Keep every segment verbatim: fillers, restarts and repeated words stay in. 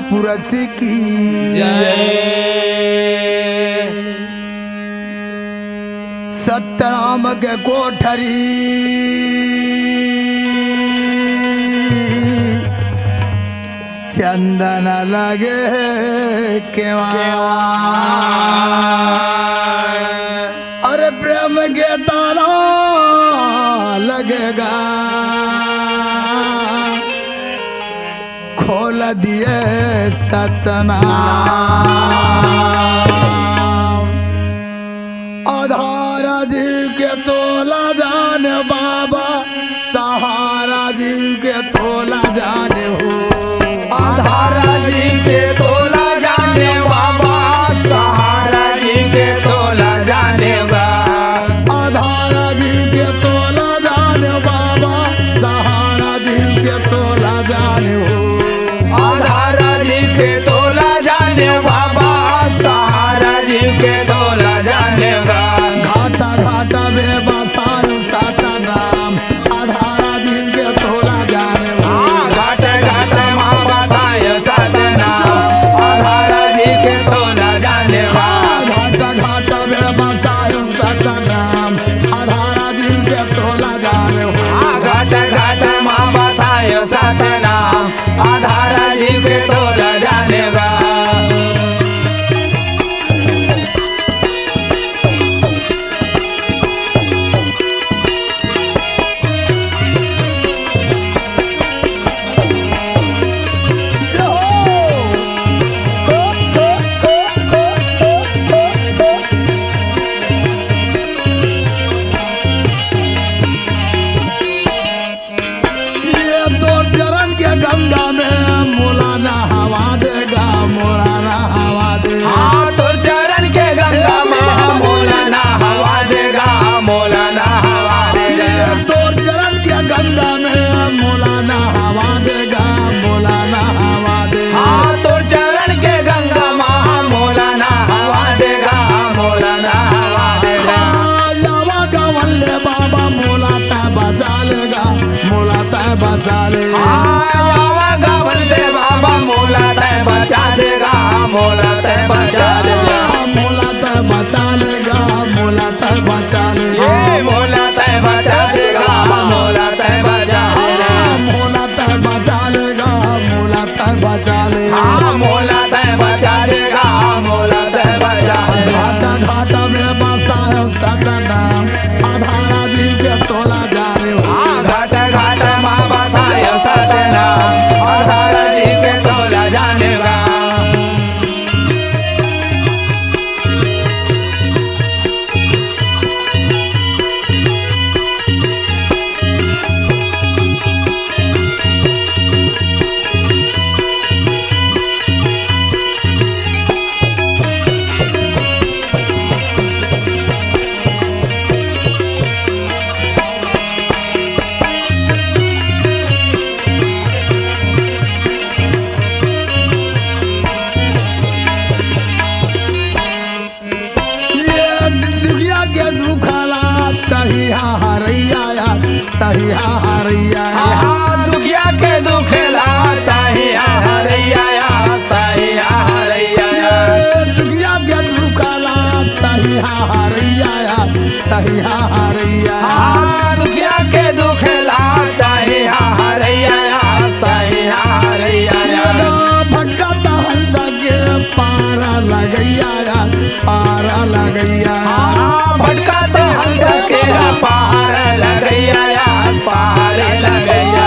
पुरस की जय। सतनाम के कोठरी चंदन लगे केवा। अरे प्रेम के ताला लगेगा, खोल दिए सतनाम। आधार जी के तोला जाने बाबा, सहारा जी के तोला जाने हो। आधार जी के तोला जाने बाबा, सहारा जी के तोला जाने बा। आधार जी के तोला जाने बाबा, सहारा जी के तोला जाने हो। आधार जी के तोला जाने बाबा, सहारा जी के तोला जाने बा। घाटा घाटा में बसायो सतनाम, आधार जी के तोला जाने बा। हाँ, घाट घाट मा बसायो सतनाम, आधार जी के तोला जाने बा। घाटा घाटा में बसायो सतनाम, आधार जी के तोला जाने हो। हाँ, घाट घाट मा बसायो सतनाम, आधार जी के तोला जाने बा। ये तोर चरण के गंगा में मोला नहावा देगा, मोला नहावा देगा। हाँ, तोर चरण के गंगा में मोला नहावा देगा, मोला नहावा देगा। ये तोर चरण के गंगा में मोला नहावा देगा, मोला नहावा देगा। हाँ, तोर चरण के गंगा में मोला नहावा देगा, मोला नहावा देगा। हाँ, यावा गवन ले बाबा मोला तै बचा लेगा, मोला तै बचा ले। हाँ, आवा गावन ले बाबा, मोला तै बचा देगा, मोला तै बचा देगा। मोला तै बचा लेगा, मोला तै बचा लेगा। ए, मोला तै बचा देगा, मोला तै बचा देगा। मोला तै बचा लेगा, मोला तै बचा लेगा। हाँ, मोला तै बचा देगा, मोला तै बचा देगा। घाटा घाटा में बसायो सतनाम, आधारा जी के तोला जाने हो। हाँ, घाट घाट मा बसायो सतनाम, आधारा जी के तोला जाने बा। ये दुखिया के दुख ला तहिया हरैया, तहिया हरैया। हाँ, दुखिया के दुख ला तहिया हरैया, तहिया हरैया। ये दुखिया के दुख ला तहिया हरैया, तहिया हरैया। हाँ, दुखिया के दुख ला तहिया हरैया, तहिया हरैया। भटकत हंस के पार लगैया, पार लगैया। हाँ, भटकत हंस के पार लगैया, पार लगैया।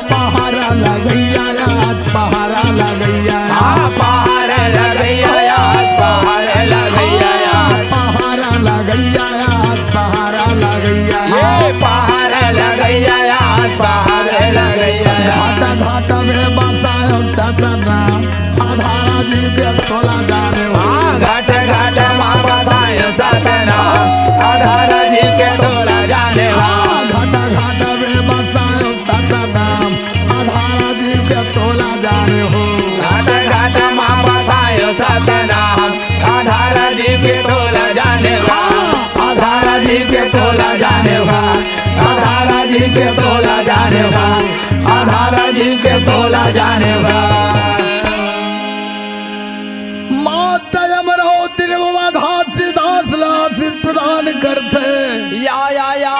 पहारा लगैया, आज पहारा लगैया। हाँ, पहारा लगैया, आज पहारा लगैया। पहारा लगैया, आज पहारा लगैया। ये पहारा लगैया, आज पहारा लगैया। घाट घाट में बसायो सतनाम, आधारा जी के तोला जाने हो। हाँ, घाट घाट मा बसायो सतनाम, आधारा जी के तोला जाने हो। हाँ, घाट घाट में बसायो सतनाम, आधारा जी के तोला जाने हो। घाट घाट मा बसायो सतनाम, आधारा जी के तोला जाने बा। आधारा जी के तोला जाने बा। आधारा जी के तोला जाने बा। आधारा जी के तोला जाने बा। करथे। या, या, या।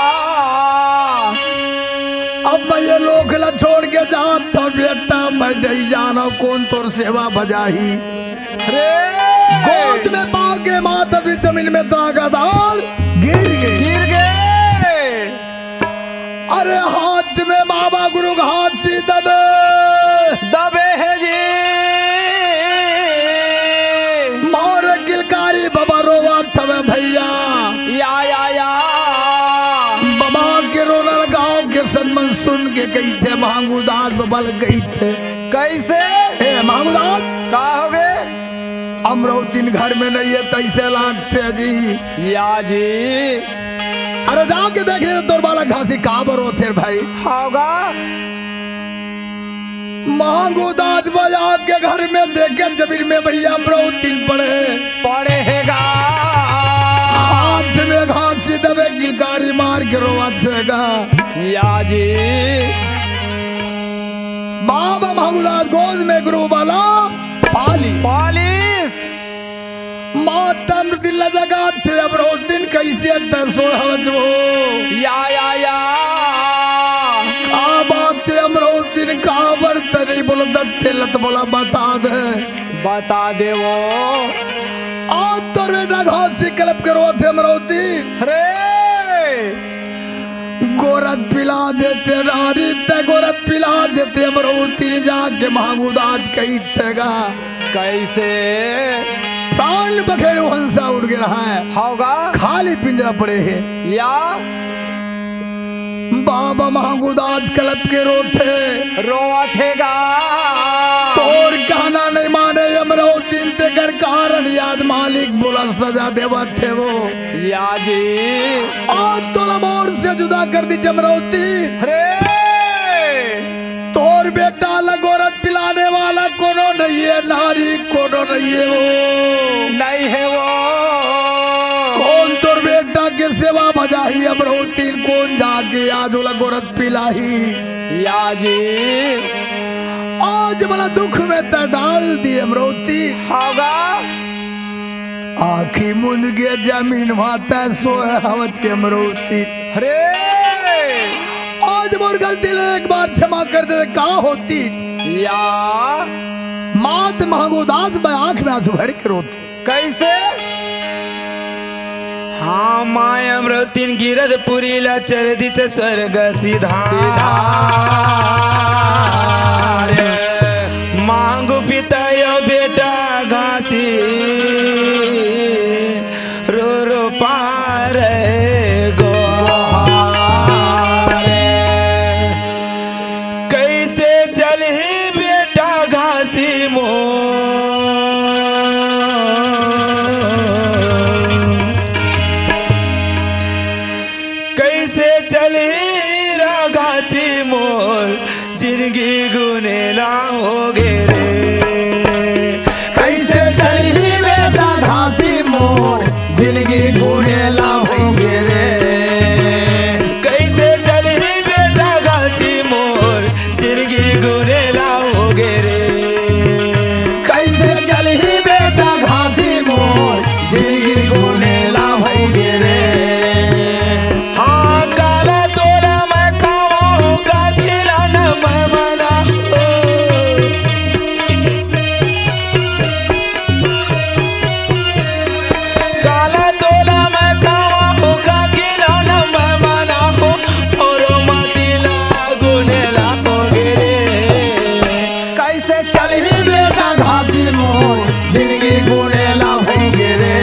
अब मैं ये लोक ला छोड़ के जात हंव बेटा, मैं नहीं जानव कोन तोर सेवा बजाही। अरे! गोद में पाके माता भी जमीन में ताकतदार गिर गे। गिर गे। अरे हाथ में बाबा गुरु घासी दबे। दबे हे जी। मोर किलकारी बाबा रोवत हवे भैया। या, या, या। बाबा के रोना गांव के संत मन सुन के कहिथे, महंगू दास बाबा ल कहिथे। कइसे? ए महंगू दास। का होगे? अमरौतिन घर में नहीं है, तइसे लागथे जी। या जी। अरे जाके देख ले तोर बालक घासी काबर रोथे रे भाई। हाव गा। महंगू दास बाबा के घर में देखे जमीन में भैया अमरौतिन पड़े। पड़े हे गा। हाथ में घासी दबे किलकारी मार के रोवत हे गा। या जी। बाबा महंगू दास गोद में गुरु बाला पाली। पालिस। माता अमरौतिन ला जगाथे, अमरौतिन कइसे तैं सोए हवच वो। या, या, या। का बात हे अमरौतिन, काबर तैं नइ बोलत हस, तेला तो मोला बता दे। बता दे वो। आज तोर बेटा घासी कलप के रोथे अमरौतिन। अरे! गोरस पिला देते नारी, तैं गोरस पिला देते अमरौतिन जाके महंगू दास कहिथे गा। कइसे? प्राण बखेड़ू हंसा उड़ गे रहय। हाव गा। खाली पिंजरा पड़े हे। या। बाबा महंगू दास कलप के रोथे। रोवत हे गा। तोर कहना नइ माने अमरौतिन, तेकर कारण आज मालिक मोला सजा देवत हे वो। या जी। आज तोला मोर से जुदा कर दिस अमरौतिन। अरे! तोर बेटा ला गोरस पिलाने वाला कोनो नइ हे, नारी कोनो नइ हे वो। नइ हे वो। कोन तोर बेटा के सेवा बजाही अमरौतिन, कोन जाके आज ओला गोरस पिलाही। या जी। आज मोला दुख में तैं डाल दिस अमरौतिन। हाव गा। आँखी मूंद के जमीन म तैं सोए हवच अमरौतिन। अरे! आज मोर गलती ले एक बार क्षमा कर दे, का होतिस? या। मात महंगू दास बाबा आँख में आंसू भर के रोथे। कइसे? हाँ, माय अमरौतिन गिरधपुरी ला चल दिस स्वर्ग सिधार। सिधार। महंगू पिता यो बेटा घासी रो रो पारे गोहार। कइसे चलही बेटा घासी मोर, कइसे चलही रा घासी मोर, जिनगी गुनेला होगे रे। कइसे चलही बेटा घासी मोर, जिनगी गुनेला होगे रे। कइसे चलही बेटा घासी मोर, जिनगी गुनेला होगे रे। कइसे चलही बेटा घासी मोर, जिनगी गुनेला होगे रे। हाँ, काला तोला मैं खावा हूँ, का खिलाना मैं मना हूँ। काला तोला मैं खावा हूँ, का खिलाना मैं मना हूँ, मोरो मतिला गुनेला होगे रे। कइसे चलही बेटा घासी मोर, जिनगी गुनेला होगे रे।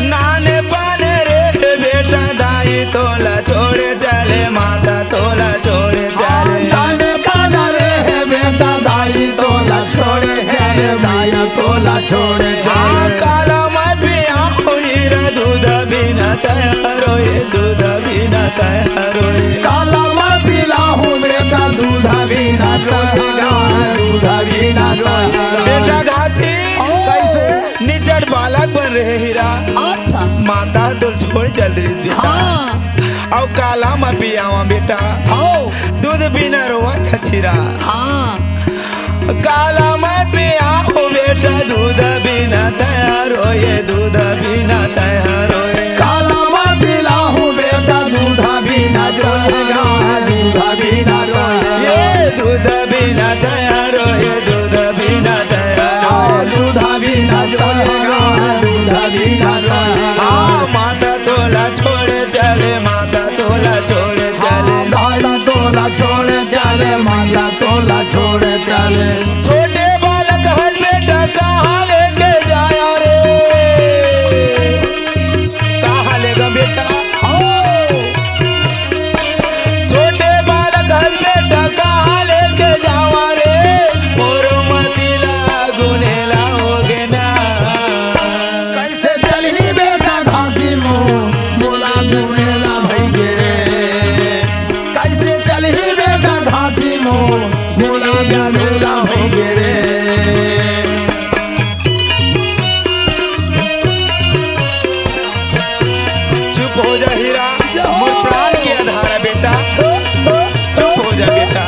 नाने पाने रे बेटा दाई तोला छोड़े चले, माता तोला छोड़े चले। नाने पाने रे बेटा दाई तोला छोड़े चले, दाई तोला छोड़े चले। काला मैं पिया हूँ हीरा दूध बिना तैं हरो ये दूध बिना तैं हरो ये। काला मैं पीला हूँ बेटा, दूध बिना तैं हरो, दूध बिना तैं हरो। बेटा घासी, कैसे? निचट बालक बन रहे हीरा। अच्छा। माता तो छोड़ चल रही बेटा। हाँ। अउ काला मैं पियावा बेटा। हाँ। दूध बिना रोवत छीरा। हाँ। काला मैं पिया हूँ बेटा, दूध बिना तैं हरो ये, दूध बिना तैं हरो ये। काला मैं पीला हूँ बेटा, दूध बिना रोएगा, दूध बिना रोएगा। ये दूध बिना तैं हरो ये, दूध बिना तैं हरो। हाँ, दूध बिना रोएगा, दूध बिना रोएगा। हाँ, माता तोला छोड़ चले, माता तोला छोड़ चले। हाँ, भाई तोला छोड़ चले, माता तोला छोड़ चले। छोटे बालक हस बेटा कहाँ लेके जाया रे? कहाँ लेगा बेटा? छोटे बालक हस बेटा कहाँ लेके जावा रे? मोरो मतिला गुनेला होगे ना। कैसे चलही बेटा घासी मोर, मोला गुनेला भइगे रे। कैसे चलही बेटा घासी मोर, मोला गुनेला भइगे रे। चुप हो जा हीरा, मोर प्राण के आधार है बेटा। चुप हो जा बेटा।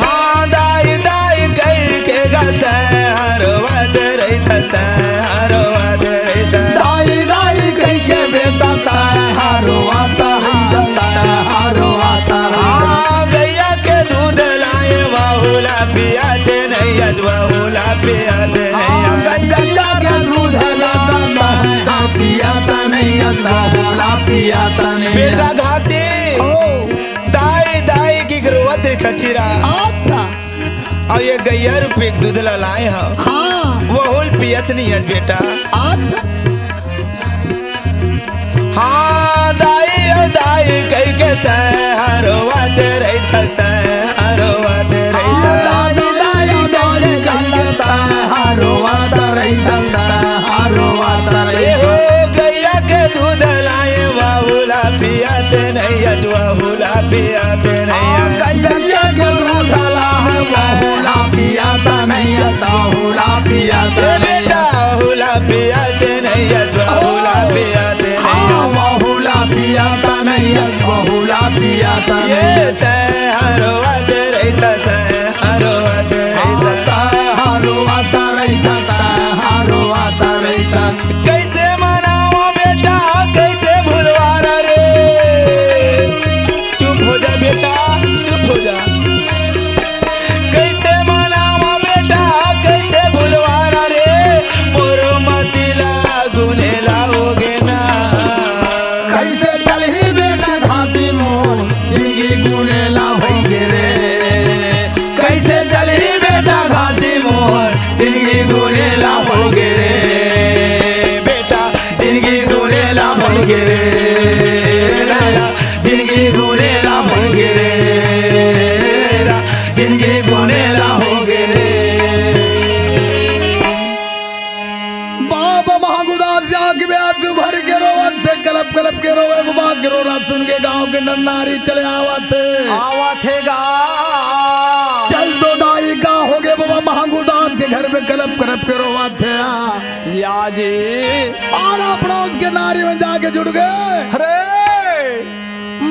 हाँ, दाई, दाई कहिके गा तैं हरोवत रहिथस, तैं हरोवत रहिथस। दाई, दाई कहिके बेटा तैं हरोवत रहिथस, तैं हरोवत रहिथस। हाँ, गैया के दूध लाए वहू ला पियाते नइ अस, वहू ला पियाते नइ हाँ, अस। गैया के दूध ला तैं पियाता नइ अस, वहू ला पियाता नइ अस। बेटा घासी। ओ। दाई, दाई कहिके रोवत रहिथस छीरा। अच्छा। अउ ये गैया रूपी दूध ला लाए हँव। हाँ। वहू ल पियत नइ अस बेटा। अच्छा। हाँ, दाई, ओ दाई कहिके तैं हरोवत रहिथस, तैं हरोवत रहिथस। हाँ, दाई, दाई कहिके तैं हरोवत रहिथस, तैं हरोवत रहिथस। ए हो गैया के दूध लाए वहू ला पियाते नइ अस, वहू ला पियाते नइ अस। गैया के दूध ला है, वहू ला पियाता नइ अस, वहू ला पियाता ए नइ अस। बेटा, वहू ला पियाते नइ अस, वहू ला पियाते नइ अस। हाँ, वहू ला पियाता नइ अस, वहू ला पियाता नइ अस। ये तैं हरोवत रहिथस, तैं हरोवत रहिथस। हाँ, तैं हरोवत रहिथस, तैं हरोवत रहिथस। कैसे मनावा बेटा, कैसे भुलवारा रे? चुप हो जा बेटा, चुप हो जा। कैसे मनावा बेटा, कैसे भुलवारा रे? मोरो मतिला गुनेला होगे ना। कैसे चलही बेटा घासी मोर, जिनगी गुनेला होगे रे। कैसे चलही बेटा घासी मोर, जिनगी गुनेला होगे रे। बेटा, जिनगी गुनेला होगे रे। लाला, जिनगी गुनेला होगे रे। ला, जिनगी गुनेला होगे रे। बाबा महंगूदास जाग में आंसू भर के रोवत हे, कलप कलप के रोवे, बाबा के रोना सुन के गांव के नर नारी चले आवत हे। आवत हे गा। चल तो दाई का होगे बाबा महंगूदास के घर में कलप कलप के रोवत हे। या जी। और अपना उसके नारी में जाके जुड़ गए। अरे।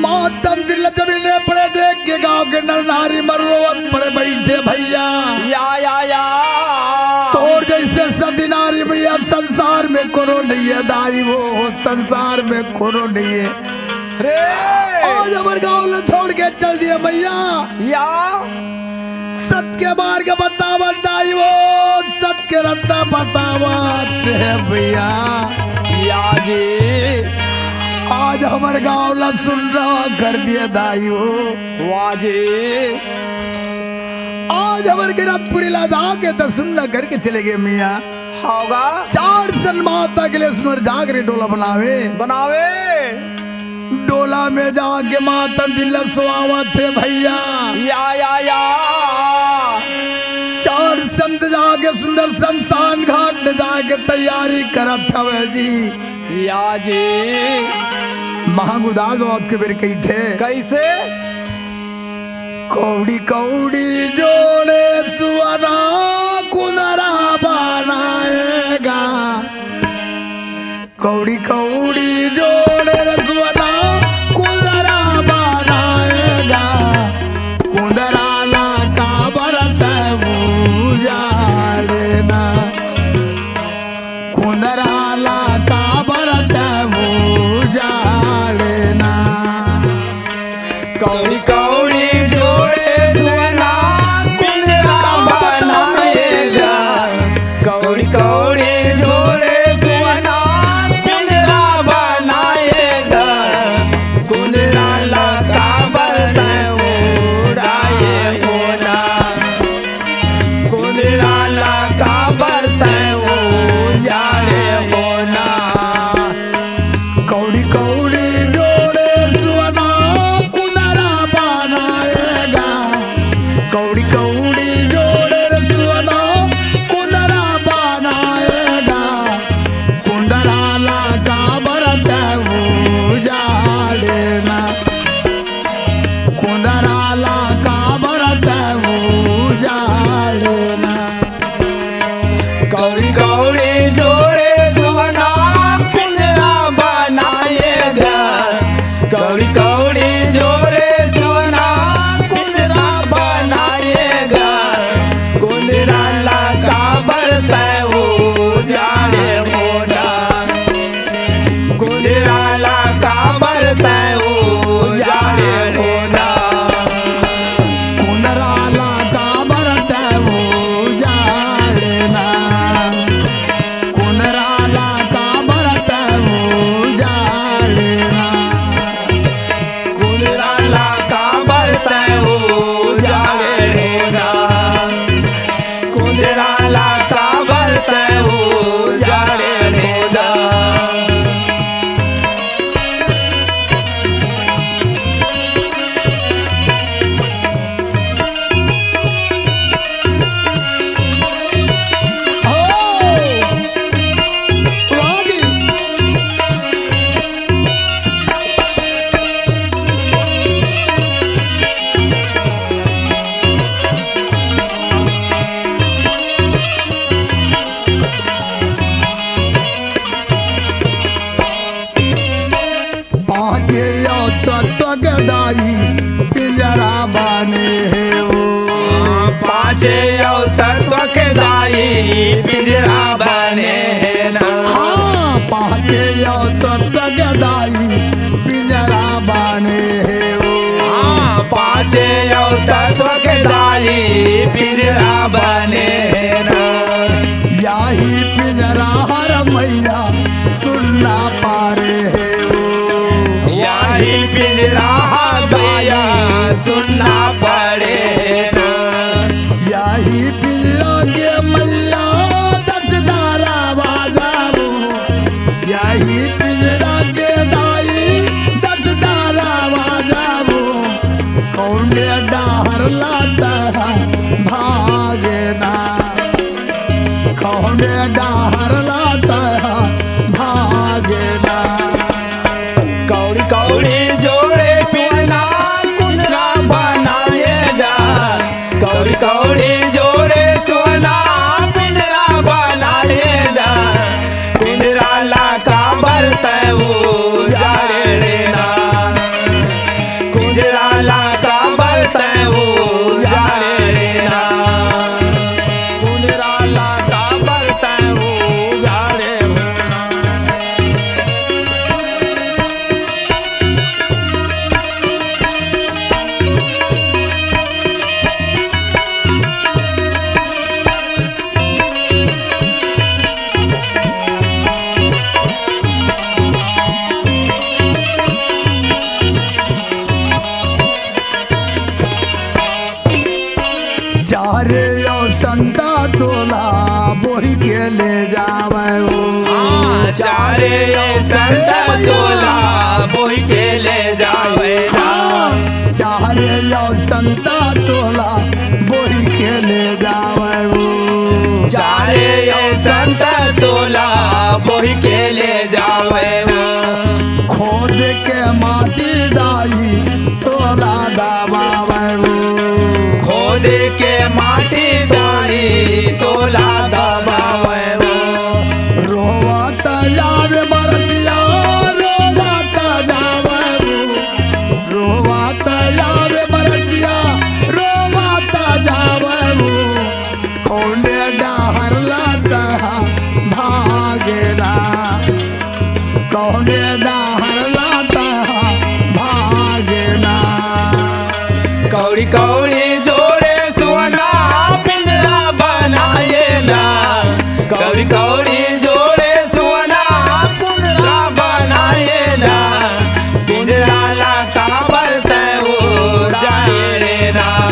मातम दिल जमीने पड़े देख के गांव के नर नारी मन रोवत पड़े बैठे भैया। या, या, या। तोर जैसे सती नारी भैया संसार में कोनो नइ हे दाई वो, संसार में कोनो नइ हे। रे। आज हमर गांव ला छोड़ के चल दिए भैया। या। सत के मार्ग बतावत दाई वो, सत के रस्ता बतावत हे भैया। या जी। आज हमर गांव ला सुन्ना कर दिए दाई वो। वाह जी। आज हमर गिरतपुरी ला जाके त सुन्ना करके चले गए मियाँ। होगा। चार सन माता के लिए सुनर जागरे डोला बनावे। बनावे। टोला में जाके मातम बिल्ला सुहावत हे भइया। या, या, या। चार संत जाके सुंदर शमशान घाट ले जाके तैयारी करत हवे जी। या जी। महँग उदास होत के बेर कहिथे। कइसे? कौड़ी कौड़ी जोड़े सुअना कुंदरा बनाए गा। कौड़ी कौड़ी जोड़े रे सुअना कुंदरा बनाए गा। कुंदरा ला काबर तैं उजाड़े ना। कुंदरा ला काबर तैं उजाड़े ना। कौड़ी कौड़ी जोड़े सुअना कुंदरा बनाए गा। कौड़ी कौड़ी जोड़े सुअना कुंदरा बनाए गा। कुंदरा ला काबर तैं उजाड़े ना। कुंदरा ला काबर तैं उजाड़े ना। कौड़ी कौड़ी जोड़े सुअना कुंदरा बनाए गा। कौड़ी कौड़ी जोड़े सुअना कुंदरा बनाए गा। कुंदरा ला काबर तैं उजाड़े ना। कुंदरा ला काबर तैं उजाड़े ना। कौड़ी कौड़ी जोड़े सुअना कुंदरा बनाए गा। कौड़ी कौड़ी जोड़े सुअना कुंदरा बनाए गा। कुंदरा ला काबर तैं उजाड़े मोरा। कुंदरा ला काबर तैं उजाड़े ना। कुंदरा ला काबर तैं उजाड़े ना। कुंदरा ला काबर तैं उजाड़े ना। कुंदरा ला काबर तैं उजाड़े ना। कुंदरा ला काबर तैं उजाड़े ना। पाँचे अउ तत्व के दाई पिंजरा बने हे ओ। पाँचे अउ तत्व के दाई पिंजरा बने हे ना। हाँ, पाँचे अउ तत्व के दाई पिंजरा बने हे ओ। हाँ, पाँचे अउ तत्व के दाई पिंजरा बने हे ना। याही पिंजरा हर मइया सुन्ना पड़े हे ओ। याही पिंजरा हर मइया सुन्ना पड़े हे ना। याही पिंजरा के मइया दस डाला बाजाबो। याही पिंजरा के दाई दस डाला बाजाबो। कौने डाहर ला तैं भागे ना। कौने डाहर ला तैं भागे ना। कौड़ी कौड़ी जोड़े सुअना कुंदरा बनाए गा। कौड़ी कौड़ी जोड़े सुअना पिंजरा बनाए गा। कुंदरा ला काबर तैं उजाड़े ना। कुंदरा ला काबर तैं उजाड़े ना। कुंदरा ला काबर तैं उजाड़े ना। चारे अउ संता तोला बोहि के ले जावय ओ। हाँ, चारे अउ संता तोला बोहि के ले चारे यौ संता तोला बोहि के ले जावै वो। चारे यौ संता तोला बोहि के ले जावै वो। खोद के माटी दाई तोला दबावै वो। खोद के माटी दाई तोला दबावै वो। रोवत जावे बरतिया, रोवत जावै वो। रोवत जावे बरतिया, रोवत जावै वो। कौने डहर ला तैं भागे ना, कौने डहर ला तैं भागे ना। कौड़ी कौड़ी जोड़े सोना पिंजरा बनाए ना, कौड़ी कौड़ी जोड़े सोना पिंजरा बनाए ना, पिंजरा ला काबर तैं उजाड़े ना,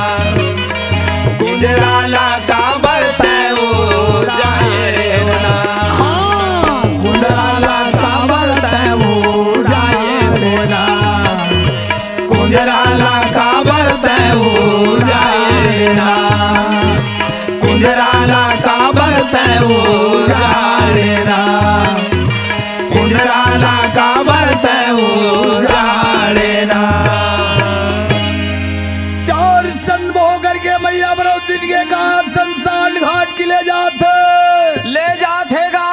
पिंजरा ला काबर तैं उजाड़े ना। हाँ, कुंजरा ला काबर तैं उजाड़े ना। कुंजरा ला काबर तैं उजाड़े ना। कुंजरा ला काबर तैं उजाड़े ना। कुंजरा ला काबर तैं उजाड़े ना। चार संत बो करके मैया अमरौतिन के कहाँ शमशान घाट के ले जाथे। ले जाथे गा।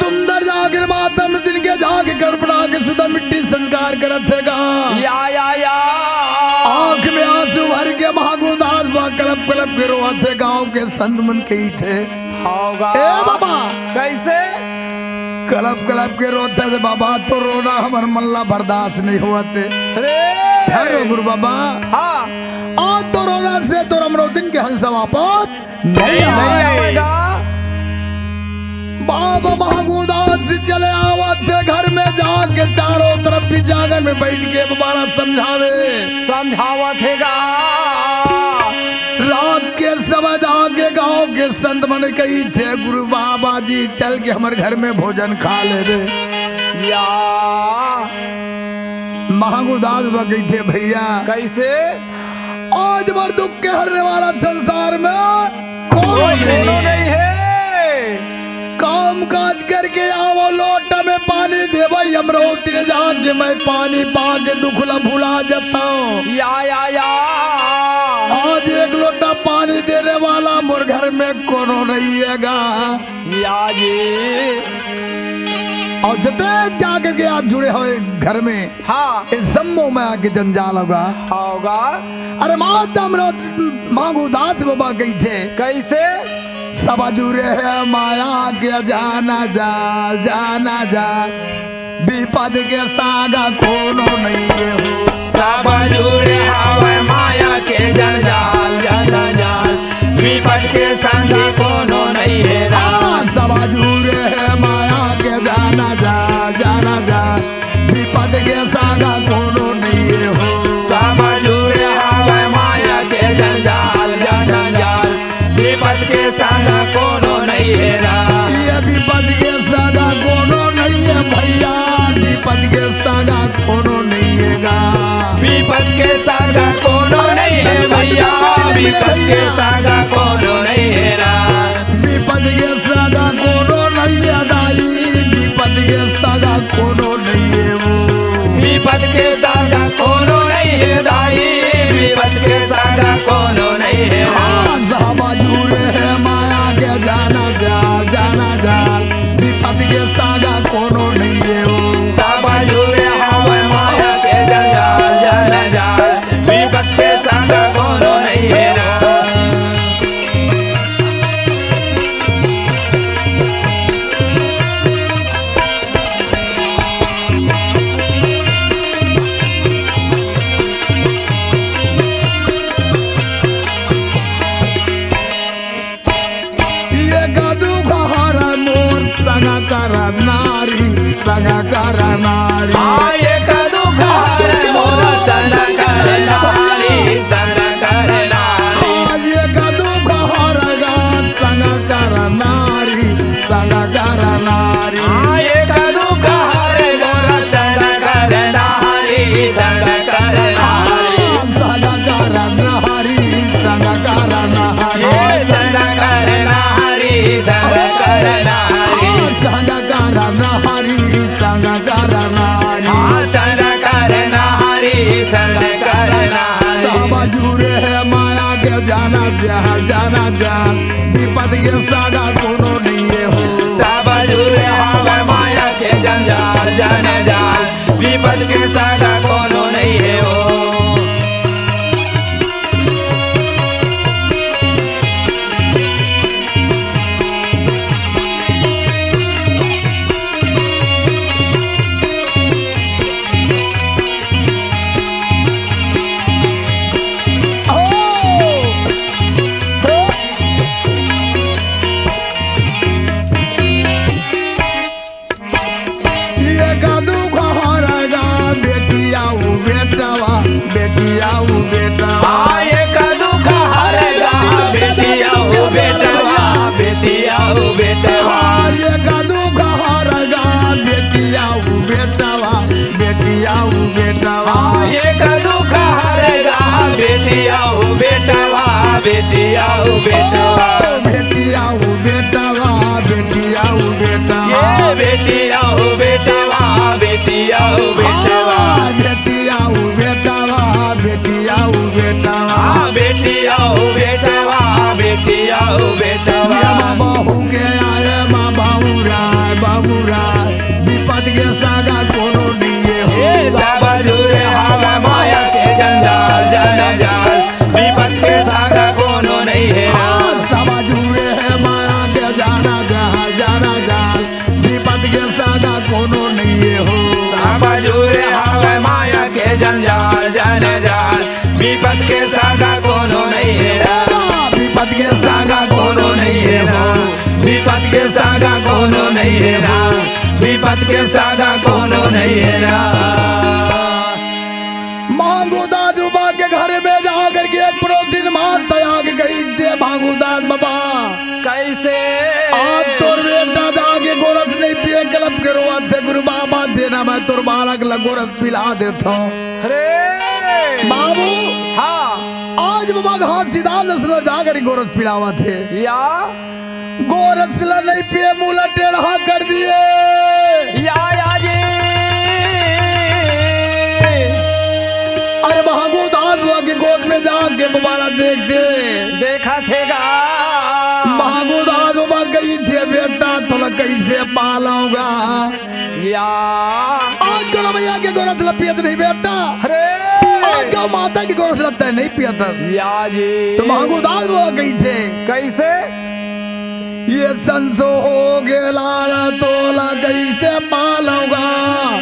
सुंदर जागर माता अमरौतिन के जाके कपड़ा के सुधा मिट्टी संस्कार करत हे गा। या, या, या। आँख में आंसू भर के महागुदास बा कलप कलप के रोवत हे। गाँव के संत मन कहिथे, होगा। ए बाबा। कैसे? कलप कलप के रोथे रे बाबा, तो रोना हमर मन ला बर्दाश्त नहीं होवत हे। अरे। ठहरो गुरु बाबा। हाँ। आज तो रोना से तो अमरौतिन के हंस वापस नहीं नहीं आवे। आवेगा। बाबा महागुदास चले आवत हे घर में जाके चारों तरफ बिछावन में बैठ के बाबा ला समझावे। समझावत हे गा। रात के समय जाके गांव के संत मन कहिथे, "गुरु बाबा जी चल के हमर घर में भोजन खा लेबे।" या। महागुदास बा कहिथे, "भैया।" कैसे? आज मोर दुख के हरने वाला संसार में कोनो कोई नहीं। नहीं हे। काम काज करके आवव, लोटा में पानी देवव, अमरौतिन जाके मैं पानी पाके दुख ला भुला जाथंव। या, या, या। आज एक लोटा पानी देने वाला मोर घर में कोनो नहीं हे गा। या जी। अउ जते जाकर के आज जुड़े हवय घर में, हाँ। ए जम्मो में आके जंजाल होगा। होगा। अरे माता अमरौत महागुदास बाबा कहिथे। कैसे? सब जुड़े हे माया के जाना जाल, जाना जाल। बिपत के संग कोनो नइये हो। सब जुड़े हवय माया के जंजाल, जंजाल। बिपत के संग कोनो नइये गा। हाँ, सब जुड़े हे माया के जाना जाल, जाना जाल। बिपत के संग कोनो नइये हो। सब जुड़े हवय माया के जंजाल, जंजाल। बिपत के संग कोनो नइये गा। ये बिपत के संग कोनो नइये भैया, बिपत के संग कोनो नइये गा। बिपत के संग कोनो नइये भैया, बिपत के संग कोनो नइये गा। बिपत के संग कोनो नइये दाई, बिपत के संग कोनो नइये वो। बिपत के संग कोनो नइये दाई, बिपत के संग कोनो नइये गा। हाँ, सब जुड़े हे माया के जाना जाल, जाना जाल। बिपत के संग कोनो नइये वो। सब जुड़े हवय माया के जंजाल, जाना जाल। बिपत के संग कोनो नइये गा। ये कदू घर मोर संग कर नारी, संग कर नारी। हाँ, ये कदू घर मोर संग कर नारी, संग कर नारी। हाँ, ये कदू घर गा संग कर नारी, संग कर नारी। हाँ, ये कदू घर गा संग करना हरी। हाँ, संग करना हरी, संग करना हरी। हाँ, संग करना हरी, संग करना हरी। सब जुड़े हे माया के जाना जा, जाना जा। विपत के सागा कोनो नइये हो। सब जुड़े हवय माया के जंजाल, जाना जा। विपत के सागा कोनो नइये हो। ये का दुख हरगा बेटी अउ बेटवा, बेटी अउ बेटवा। हाँ, ये का दुख हरगा बेटी अउ बेटवा, बेटी अउ बेटवा। हाँ, ये का दुख हरगा बेटी अउ बेटवा, बेटी अउ बेटवा। हाँ, ये का दुख हरगा बेटी अउ बेटवा, बेटी अउ बेटवा। ओ, बेटी अउ बेटवा, बेटी अउ बेटवा। ये बेटी अउ बेटवा, बेटी अउ बेटवा। हाँ, बेटी अउ बेटवा, बेटी अउ बेटवा। हाँ, बेटी अउ बेटवा, बेटी अउ बेटवा। ये माँ बहू के आए, माँ बाबू राय, बाबू राय। विपत के सागा कोनो नइये हो। ए सब जुड़े हवय माया के जंजाल, जन जाल। विपत के सागा कोनो नइये ना। हाँ, सब जुड़े हे माया के जाना जा, जाना जा। विपत के सागा कोनो नइये हो। सब जुड़े हवय माया के जंजाल, जन जाल। विपत के सागा कोनो नइये ना। विपत के सागा कोनो नइये ना। विपत के सागा कोनो नइये ना। विपत के सागा कोनो नइये ना। मांगू दास बाबा के घर में जा करके एक पड़ोसिन माँ तया के कहिथे, मांगू दास बाबा, कइसे? आज तोर बेटा जाके गोरस नइ पिए, कलप के रोवत हे, गुरु बाबा देना मैं तोर बालक ल गोरस पिला देथंव। अरे! बाबू, हाँ। आज बाबा घासीदास ल सुन जा करके गोरस पिलावत हे। या? गोरस ल नइ पिए, मुंह ल टेढ़ा कर दिए। या, या जी। अरे मांगू दास बाबा के गोद में जाके बाबा ल देखथे। देखथे गा। मांगू दास बाबा कहिथे, बेटा तोला कइसे पालंव गा? या। आज कोनो भैया के गोरस ल पियत नहीं बेटा। अरे। आज कोनो माता के गोरस ल तैं नहीं पियत। या जी। त मांगू दास बाबा कहिथे। कइसे? ये संसो होगे लाल तोला कइसे पालंव गा?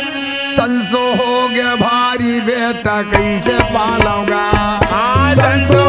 संसो होगे भारी बेटा कइसे पालंव गा? हाँ, संसो